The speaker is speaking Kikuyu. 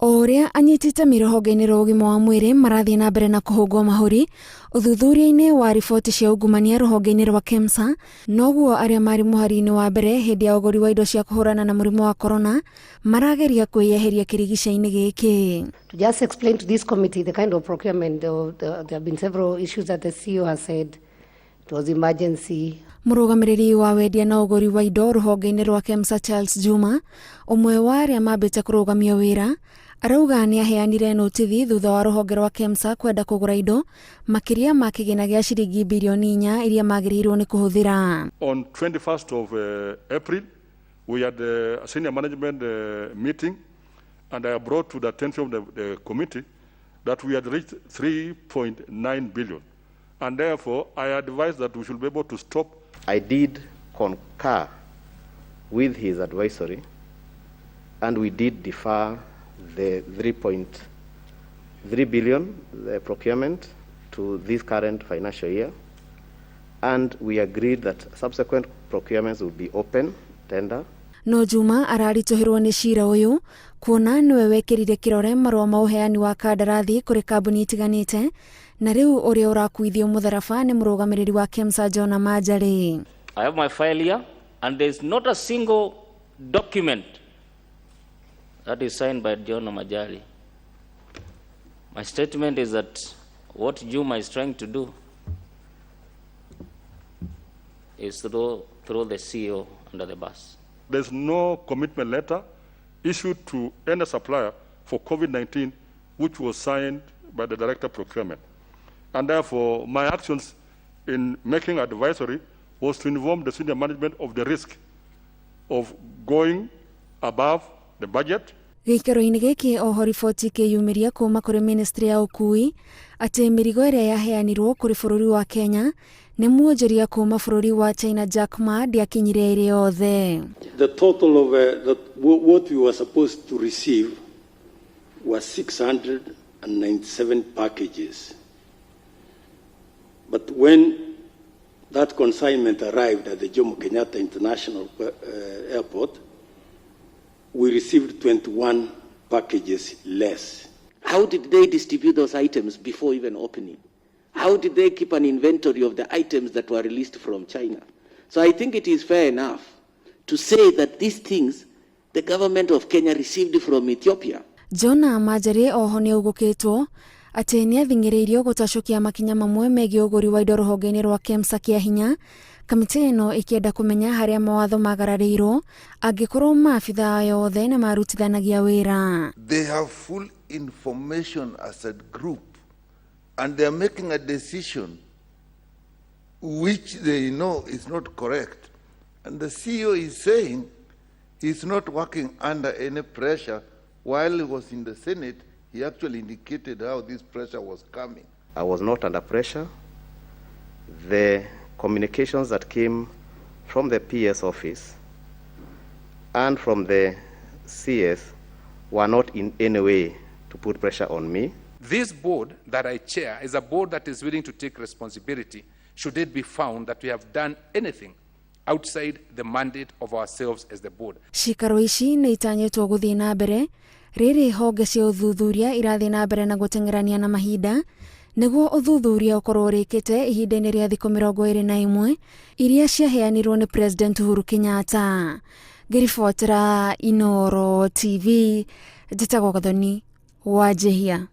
O ũrĩa anyiti itemi rũhonge-inĩ rwa ũgima wa mwĩrĩ marathiĩ na mbere na kũhũngwo mahũri ũthuthuria-inĩ wa riboti cia ungumania rũhonge-inĩ rwa KEMSA, noguo arĩa marĩ mũhari-inĩ wa mbere hĩndĩ ya ũgũri wa indo cia kũhũrana na mũrimũ wa corona marageria kwĩyeheria kĩrigica-inĩ gĩkĩ. To just explain to this committee the kind of procurement, there have been several issues that the CEO has said it was emergency. Mũrũgamĩrĩri wa wendia na ũgũri wa indo rũhonge-inĩ rwa KEMSA Charles Juma, ũmwe wa arĩa mambĩte kũrũgamio wĩra, arauga nĩ aheanire notithi thutha wa rũhonge rwa KEMSA kwenda kũgũra indo makĩria ma kĩgĩna gĩa ciringi birioni 4 iria magĩrĩirwo nĩ kũhũthĩra. On 21st of April, we had a senior management meeting, and I brought to the attention of the committee that we had reached 3.9 billion. And therefore, I advised that we should be able to stop. I did concur with his advisory, and we did defer the 3.3 billion, the procurement, to this current financial year. And we agreed that subsequent procurements will be open tender. No Juma araritũhĩrwo nĩ cira ũyũ kuona nĩwe wekĩrire kĩrore marũa ma ũheani wa kandarathi kũrĩ kambuni itiganĩte, na rĩu ũrĩa ũrakuithio mũtharaba nĩ mũrũgamĩrĩri wa KEMSA John Manjari. I have my file here, and there is not a single document that is signed by John Majali. My statement is that what Juma is trying to do is throw the CEO under the bus. There's no commitment letter issued to any supplier for COVID-19 which was signed by the Director of Procurement. And therefore, my actions in making advisory was to inform the senior management of the risk of going above the budget. Gĩikaro-inĩ gĩkĩ oho riboti ikĩyumĩria kuma kũrĩ ministry ya ũkui atĩ mĩrigo ĩrĩa yaheanirwo kũrĩ bũrũri wa Kenya nĩ muonjoria kuma bũrũri wa China Jack Ma ndĩakinyire ĩrĩ yothe. The total of what we were supposed to receive was 697 packages. But when that consignment arrived at the Jomo Kenyatta International Airport, we received 21 packages less. How did they distribute those items before even opening? How did they keep an inventory of the items that were released from China? So I think it is fair enough to say that these things the government of Kenya received from Ethiopia. Jona Manjari oho nĩ augũkĩtwo atĩ nĩ athing'ĩrĩirio gũtacũkia makinya mamwe megiĩ ũgũri wa indo rũhonge-inĩ rwa KEMSA kĩa hinya, kamĩtĩ ĩno ĩkĩenda kũmenya harĩa mawatho magararĩirwo angĩkorwo maabitha yothe nĩ marutithanagia wĩra. They have full information as a group, and they are making a decision which they know is not correct. And the CEO is saying he's not working under any pressure. While he was in the Senate, he actually indicated how this pressure was coming. I was not under pressure. The communications that came from the PS office and from the CS were not in any way to put pressure on me. This board that I chair is a board that is willing to take responsibility should it be found that we have done anything outside the mandate of ourselves as the board. Cikaro ici nĩ itanyĩtwo gũthiĩ na mbere rĩrĩ honge cia ũthuthuria irathiĩ na mbere na gũteng'erania na mahinda nĩguo ũthuthuria ũkorwo ũrĩkĩte ihinda-inĩ rĩa thikũ 21 iria ciaheanirwo nĩ President Uhuru Kenyatta. Ngĩribotera Inooro TV, njĩtagwo Gathoni Wanjihia.